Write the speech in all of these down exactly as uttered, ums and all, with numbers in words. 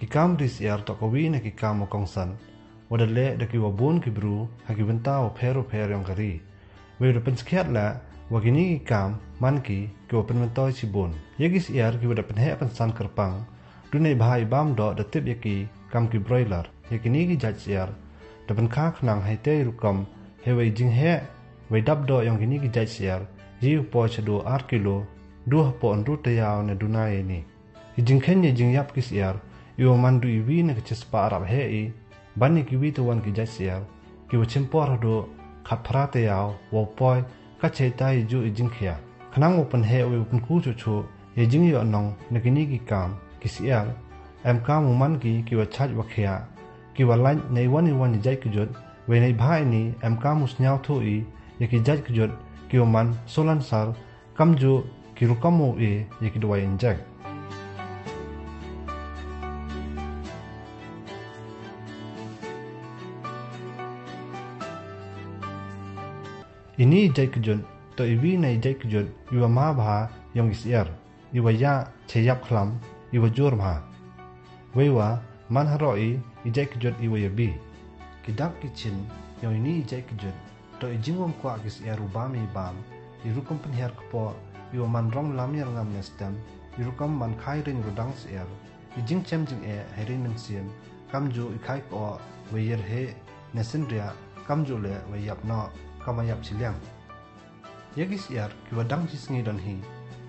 Ki kaam ri syiar toh kawi na ki kaam wa kongsan, wa da leh da ki wa boon ki bru ha ki bynta wa pher wa pher yong ka ri. Wei da pynskhiat leh wa kini ki kaam man ki ki wa pynmyntoi chiboon. Ya ki syiar ki wa da pynheh pynsan kyrpang, du neibhah i bam doh da tip ya ki kam ki broiler. Ya kini ki jait syiar da pynkha khnang hei te i rukom, hei wei jingheh wei dap doh yong kini ki jait syiar, ye u poi cha du ar kilo, du hapoh ynru tayaaw ne du nai ya ini. I jingkheiñ ya i jingyap ki syiar, i wa man du i wi na ka chispah rap heh i, ban ya ki wi tawon ki jait syiar, ki wa chim por haduh khatphra tayaaw, wow poi ka chaitai i ju i jingkhia. Khnang wow pynheh wei wow pynku chuh chuh ya i jingyoh nong na kini ki kaam, ki syiar em kam u man ki ki wa chait wa khia, ki wa lait na i wan i wan i jait kjut, wei neibhah ini em kam u sniawthuh i ya ki jait kjut ki wa man solansar, kamjooh ki rukom wow e ya ki dawai injek. Ini i jait kjut toh i wi na i jait kjut i wa ma bha yong ki syiar, i wa yah chayap khlam, i wa jur bha. Wei wa man haroh i, i jait kjut i wa yabi. Ki dak ki chin yong ini i jait kjut toh i jingwam kwah ki syiar u bam i bam, i rukom pynhiar kpoh i wa man rong lam yar ngam ne stem, i rukom man khai ring rudang syiar, i jingchem jingeh hei ring mynsiem, kamjooh i khai kpoh wei yar heh ne synriah, kamjooh leh wei yap noh kam wa yap chiliang. Ya ki syiar ki wa dang chi sngi don hi,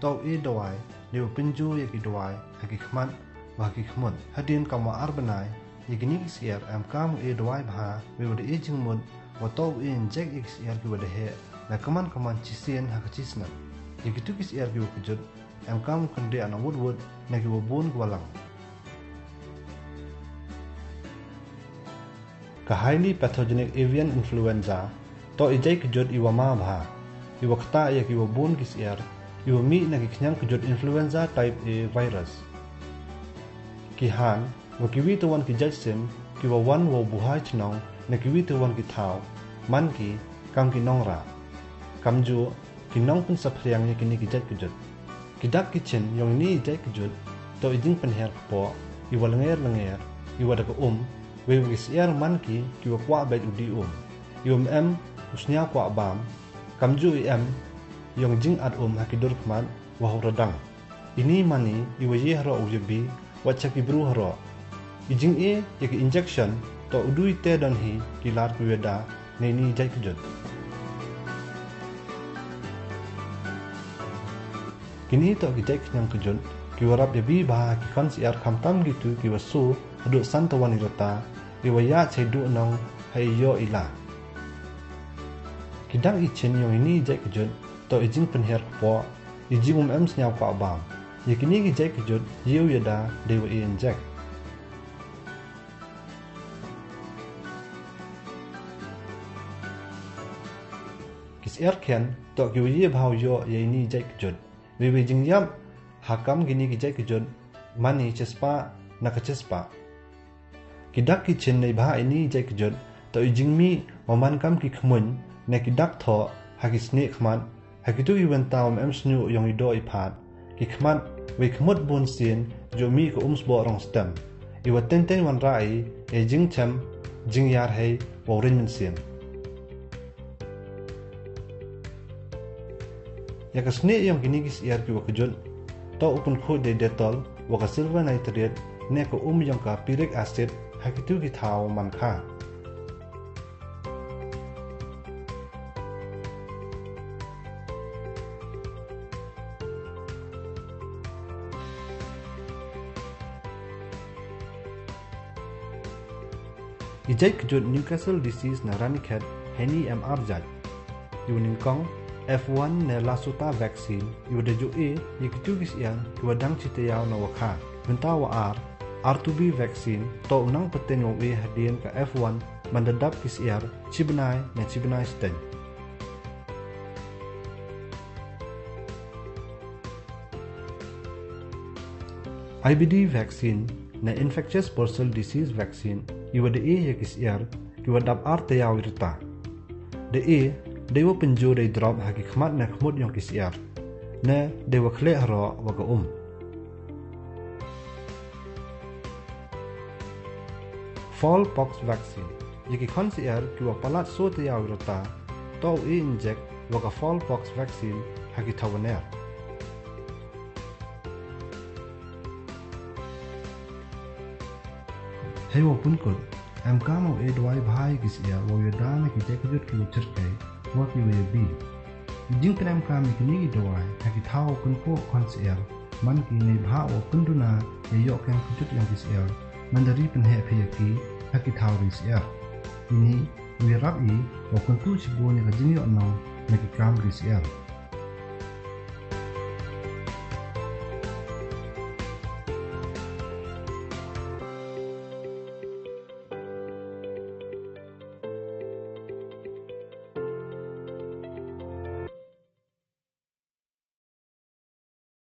toh u e dawai, ne u pynju ya ki dawai ha ki khmat wa ha ki khmut. Hadien kam wa ar bnai, ya kini ki syiar em kam u e dawai bha, wei wa da e jingmut wa toh u e injek ya ki syiar ki wa da heh na kaman kaman chi sien ha ka chi snem. Ya kitu ki syiar ki wa kjut em kam u kyndiah na wut wut na ki wa boon ki wa lang. Ka highly pathogenic avian influenza toh i jait kjut i wa ma bha, i wa ktah ya ki wa boon ki syiar, i wa mih na ki khñiang kjut influenza type A virus. Ki han wa ki wi tawon ki jait sim ki wa wan wow buhai chnong na ki wi tawon ki thaw, man ki kam ki nongrah. Kamjooh ki nongpynsaphriang ya kini ki jait kjut. Ki dak ki chin yong ini i jait kjut toh i jingpynhiar kpoh i wa lyngngoh lyngngoh, i wa da ka um, wei wa ki syiar man ki ki wa kwah beit u dih um, i wa em u sniaw kwah bam, kamjooh i em yong jingat um ha ki dur khmat wa ha u radang. Ini man i i wa ye haroh u yabi, wa cha ki bru haroh. I jinge ya ki injection toh u du i te don hi ki lad ki wa da na ini i jait kjut. Kini toh ki jait khñiang kjut ki wa rap yabi bha ha ki khon syiar, khamtam kitu ki wa su haduh san tawon i rta, i wa yah chai duh nong ha i yoh i la. Ki dak i chin yong ini i jait kjut toh i jingpynhiar kpoh, i jingum em sniaw kwah bam. Ya kini ki jait kjut ye u yada dei wa e injek. Ki syiar khian toh ki wa ye bha u yoh ya ini i jait kjut. Wei wei jingyap ha kam kini ki jait kjut man i chispah na ka chispah. Ki dak ki chin neibhah ini i jait kjut toh i jingmih wa man kam ki khmuiñ ne ki dak thoh ha ki snieh khmat, ha kitu ki wynta wa em snieh yong i doh i phad, ki khmat wei khmut boon sien, jooh mih ka um sboh rong stem, i wa teng teng wanrah i ya i jingchem jingyar hei wow ring mynsiem. Ya ka snieh yong kini ki syiar ki wa kjut toh u pynkhuid da i Dettol wa ka silver nitrate ne ka um yong ka pyrrhic acid ha kitu ki thaw man kha. I jait kjut Newcastle disease na Ranikhet, heini em ar jait. I wa nyngkong, F one ne Lasuta vaccine, i wa da jooh e ya kitu ki syiar ki wa dang chi tayaaw na wa kha. Bynta wa ar, R two B vaccine, toh u nang pateng wow e hadien ka F one man da dap ki syiar chi bnai ne chi bnai siteng. I B D vaccine ne infectious bursal disease vaccine, i wa da e ya ki syiar ki wa dap ar tayaaw i rta. Da e, dei wa pynjooh da i drop ha ki khmat ne khmut yong ki syiar, ne dei wa khleh haroh wa ka um. Fowl pox vaccine. Ya ki khon syiar kiwa palat soo tayaw i rta, toh u e inject wa ka fowl pox vaccine ha ki thaw wa ner. Heiwow pynkut, emkaam u e dawai bha ya ki syiar wow yada na ki jait kjut kiwa chyrkhei wa kiwa yabi. I jingpynemkaam ya kini ki dawai ha ki thaw wow kynpoh khon syiar man ki neibhah wow pynduna ya i yoh kem kjut yong ki syiar, manda ri pynheh phi ya ki ha ki thaw ri syiar. Ini u yarap i wow kyntu chiboon ya ka jingyoh nong na ki kaam ri syiar.